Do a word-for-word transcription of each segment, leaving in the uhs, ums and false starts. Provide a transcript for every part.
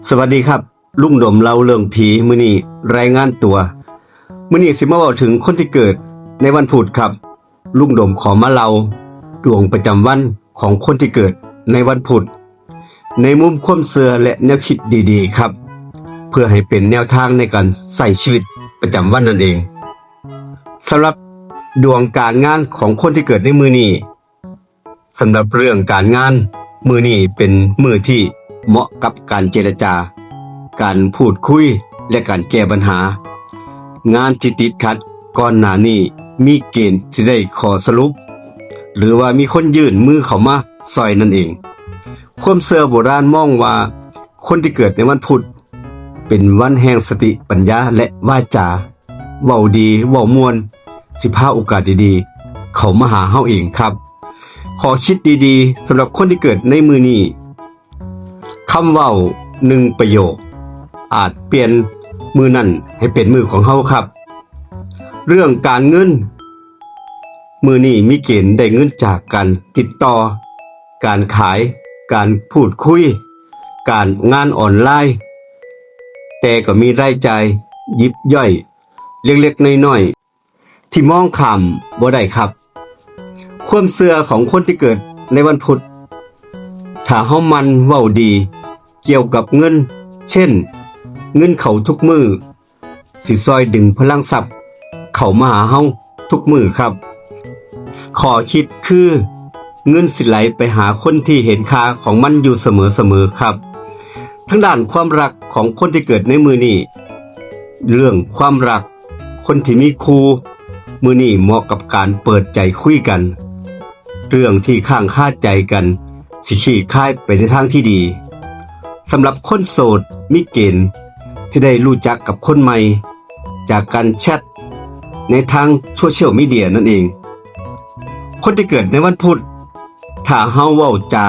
สวัสดีครับ ลุงดมเล่าเรื่องผีมื้อนี้รายงานตัว มื้อนี้สิมาเว้าถึงคนที่เกิดในวันพุธครับ ลุงดมขอมาเล่าดวงประจำวันของคนที่เกิดในวันพุธ ในมุมความเชื่อและแนวคิดดีๆครับ เพื่อให้เป็นแนวทางในการใช้ชีวิตประจำวันนั่นเอง สำหรับดวงการงานของคนที่เกิดในมื้อนี้ สำหรับเรื่องการงาน มื้อนี้เป็นมื้อที่เหมาะกับการเจรจา การพูดคุย และการแก้ปัญหา งานที่ติดขัดก่อนหน้านี้มีเกณฑ์ที่ได้ข้อสรุป หรือว่ามีคนยื่นมือเข้ามาซอยนั่นเอง ความเชื่อโบราณมองว่าคนที่เกิดในวันพุธ เป็นวันแห่งสติปัญญาและวาจา เว้าดีเว้าม่วน สิพาโอกาสดีๆ เข้ามาหาเฮาเองครับ ข้อคิดดีๆ สำหรับคนที่เกิดในมื้อนี้ คำเว้าหนึ่งประโยค อาจเปลี่ยนมื้อนั้นให้เป็นมื้อของเฮาครับ เรื่องการเงิน มื้อนี้มีเกณฑ์ได้เงินจากการติดต่อ การขาย การพูดคุย การงานออนไลน์ แต่ก็มีรายจ่ายยิบย่อยเล็กๆน้อยๆ ที่มองข้ามบ่ได้ครับ ความเชื่อของคนที่เกิดในวันพุธ ถ้าเฮาหมั่นเว้าดีเกี่ยวกับเงิน เช่น เงินเข้าทุกมื้อ สิซอยดึงพลังทรัพย์เข้ามาหาเฮาทุกมื้อครับ ข้อคิดคือ เงินสิไหลไปหาคนที่เห็นค่าของมันอยู่เสมอๆครับ ทางด้านความรักของคนที่เกิดในมื้อนี้ เรื่องความรัก คนที่มีคู่ มื้อนี้เหมาะกับการเปิดใจคุยกัน เรื่องที่ค้างคาใจกัน สิคลี่คลายไปในทางที่ดี สำหรับคนโสดมีเกณฑ์ที่ได้รู้จักกับคนใหม่ จากการแชทในทางโซเชียลมีเดียนั่นเอง คนที่เกิดในวันพุธ ถ้าเฮาเว้าจา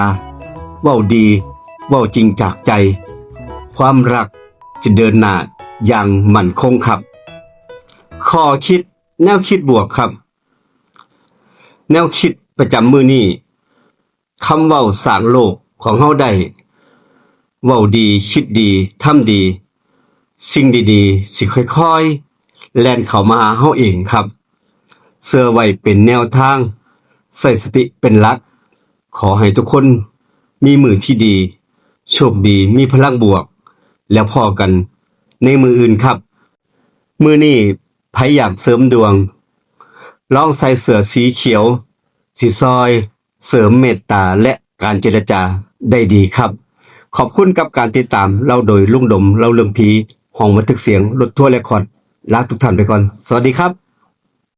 เว้าดี เว้าจริงจากใจ ความรักสิเดินหน้าอย่างมั่นคงครับ ข้อคิด แนวคิดบวกครับ แนวคิดประจำมื้อนี้ คำเว้าสร้างโลกของเฮาได้ เว้าดีคิดดีทำดี สิ่งดีๆสิค่อยๆแล่นเข้ามาหาเฮาเองครับ เชื่อไว้เป็นแนวทาง ใช้สติเป็นหลัก ขอให้ทุกคนมีมื้อที่ดี โชคดี มีพลังบวก แล้วพ้อกันในมื้ออื่นครับ มื้อนี้ไผอยากเสริมดวง ลองใส่เสื้อสีเขียว สิซอยเสริมเมตตาและการเจรจาได้ดีครับ ขอบคุณกับการติดตามเล่าโดยลุงดมเล่าเรื่องผี ห้องบันทึกเสียงรถทัวร์เรคคอร์ด ลาทุกท่านไปก่อน สวัสดีครับ